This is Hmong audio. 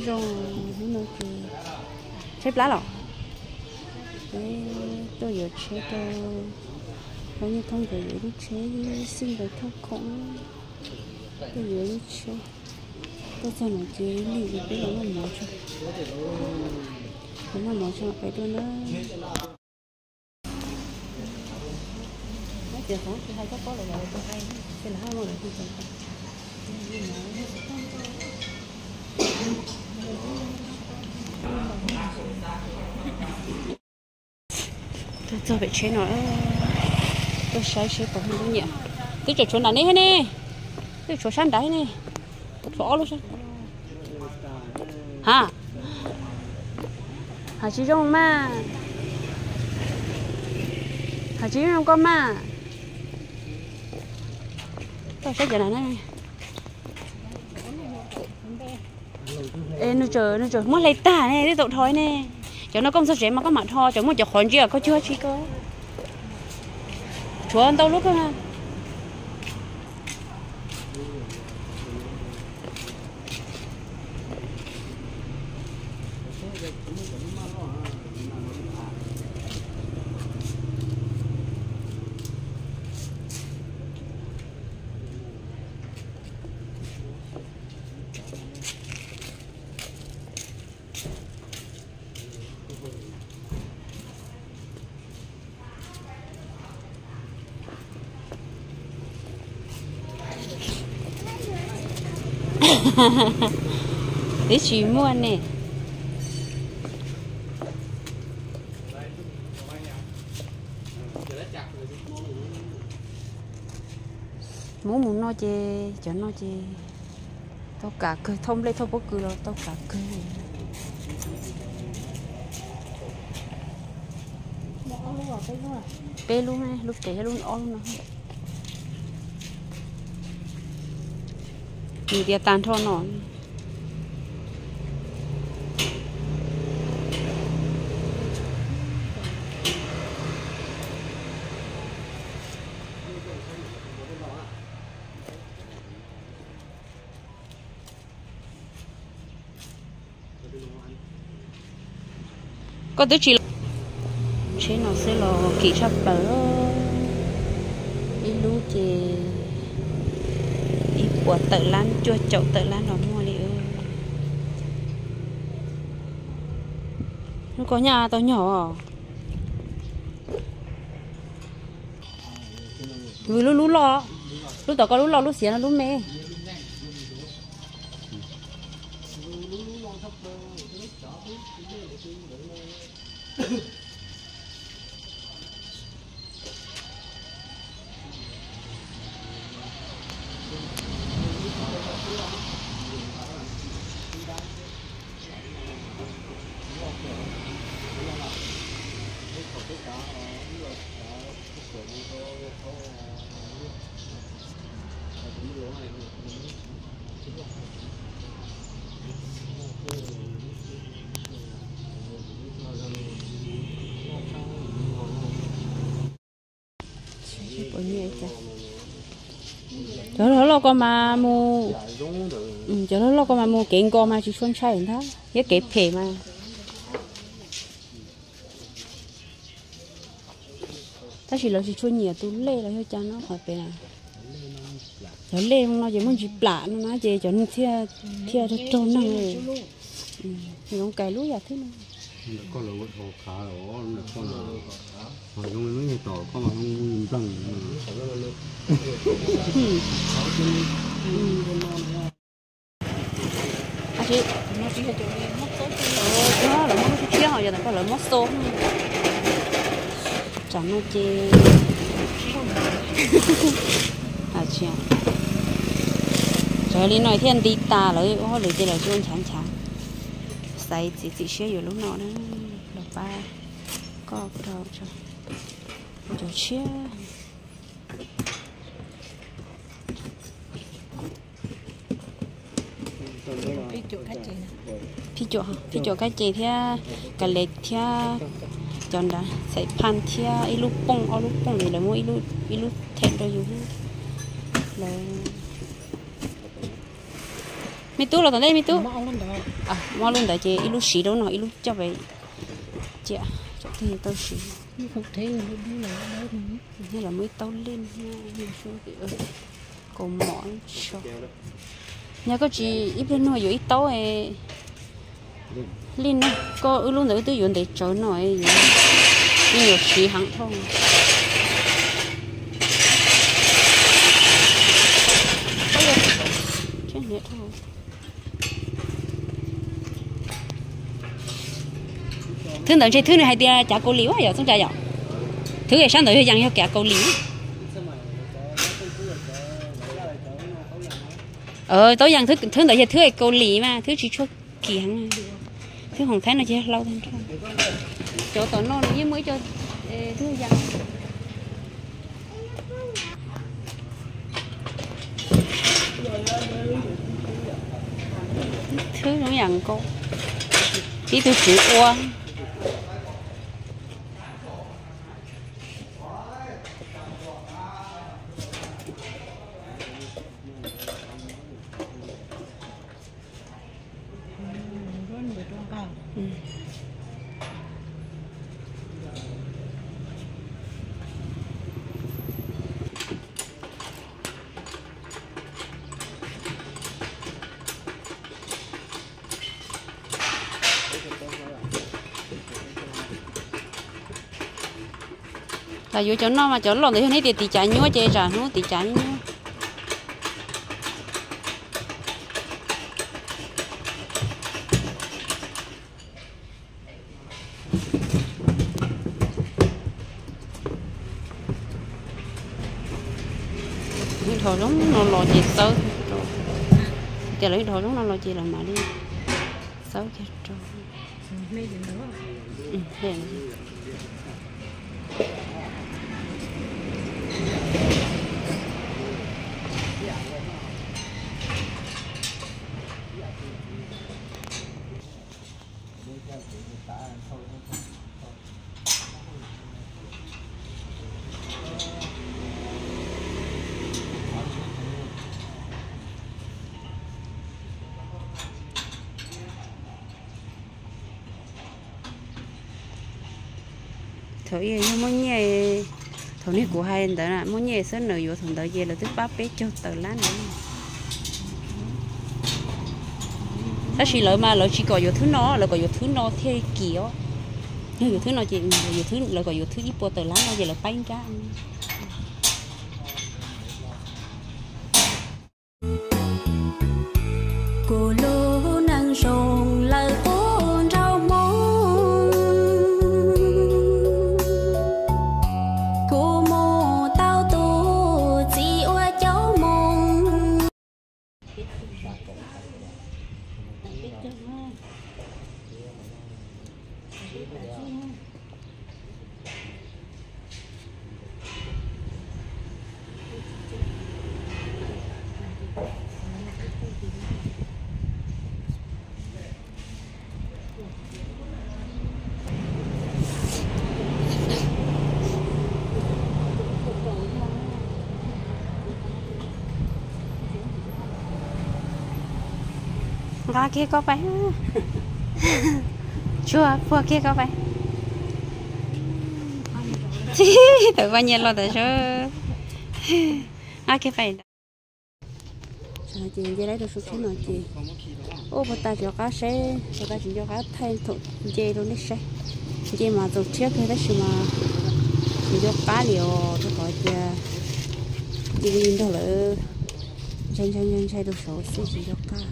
Zoo, hnub no ces tshaib plab los, peb tuaj yuav tsheb rau, Hlob Nyiaj Thoob nkawd yuav ib lub tsheb xij nkawd thauj khoom, tuaj yuav lub tsheb, tuaj txog no ces lig ces peb los noj mov tso, los noj mov tso peb tuaj na. Tuaj txog pem tsheb no, tuaj saib seb puas muaj lub nyiam. Twb tseem tshuav nram ne, ne, twb tshuav sab nrad ne, tshuav ob lub sab. Ha, ha tsis zoo mas, ha tsis zoo koj mas. Tuaj saib cov na. Es nws tseem, nws tseem muab hle tag ne, twb tau dhos ne. Cov no koj mus txog tsev mas koj mam dhos, cov muaj cov qhov ntsia koj cuag tsis koj. Tshuav ntau lub kawg. Twb tsis muaj ne. Muab mus no ces cov no ces tau kam kawg, thauj nplej thauj pob kws los tau kam kawg. Peb lub, lub pem thiab lub ob lub no. Nws tias tag nrho no. Koj twb tsis los, tsheb no xwb los kim tshaj plaws. Ib lub ces ib puas tawm lab, cuaj caum tawm lab los muaj li. Lub koj nyaj tau nyog. Vwm lub, lub loj, lub tom koj lub loj, lub xiav no lub me. Cov loj loj ko mas mus, cov loj loj ko mas mus kev nkaus mas tsis tshua ntshai ntag, thiab kev phem mas. Tab sis lawv tsis tshua nyiam tus lej los yog cas no qhov pem. Cov lej no ces muaj ntsis plam no na ces cov neeg thiaj, thiaj raug neeg. Zoo kais lub yam thwb no. Lawv muab lub tshiab tshiab ho yog tas koj lawv muab xo. Tsam no ces, tsam li no thiaj nti tas lawv ua hauj lwm ces lawv tsis ua nchav nchav. Xaiv txiav txim siab yuav lub no na, los pab koj rau cov tshiab. Phij cuam, phij cuam kab ces thiab ka le thiab cov nrad xaiv phaj thiab ib lub pooj ob lub pooj li lawv muab ib lub them rau yus lawv. Me tub los tom ntej me tub. Muab ob lub ntawd ces ib lub siv rau no ib lub coj pem. Cia, tau siv. Los muaj ib taub lij, kaus mom tso. Yog koj tsis ib pliag nug yuav ib taub lij no, koj wb lub ntawd wb twb yuav ntev tsawv no, me nyuam siv heev dhau. Thwb ntawd ntshe thwb nws hais tias cav Kaus Lim yom, Txooj Cai yom. Thwb sab ntawd yog yees yog cav Kaus Lim. Taub yees, thwb ntawd yog thwb Kaus Lim mas thwb tsis tshua kim heev. Thwb hoom thaib no ces yog hlau tag nrho. Cov tom no nws yeej muaj ib co thwb yees. Thwb zoo yam nkaus, tib tug tswv ua. Los yuav cov no mas cov loj ntawd yog neb tias tiv cav nyuaj ces tsam hnub tiv cav nyuaj. Ib dhos zoo no los ces xawb, tias lawv ib dhos zoo no los ces lawv mam li xawb kiag rau. Thaum ub yog muaj nyiaj, thaum niag kuv hais ntawd na, muaj nyiaj xwb nws yuav thaum ntawd ces lawv twb pab peb caug tawm lab ntawd. Tab sis lawv mas lawv tsis kom yuav thwb no, lawv kom yuav thwb no thiaj kim os. Yog yuav thwb no ces, lawv kom yuav thwb ib puas tawm lab no ces lawv paib nrab. Kuv lub neej zoo lawm kuv nraug hmoob, kuv mus tau tus txiv ua caub moos. Nqa kiag koj pais. Tsuag puag kiag koj pais. Tawm paj nyiaj los tas zog. Nqa kiag pais. Ces nce lawm rau saum tsheb no ces, ua puag ta tsis nco qab saib, puag ta tsis nco qab thaij thaum nce rau nej saib. Nce mas txaus rhiab kawg tab sis mas tsis nco qab li os, rau qhov tias nce li nrog lawv ntshai ntshai ntshai ntshai rau saud xwb tsis nco qab.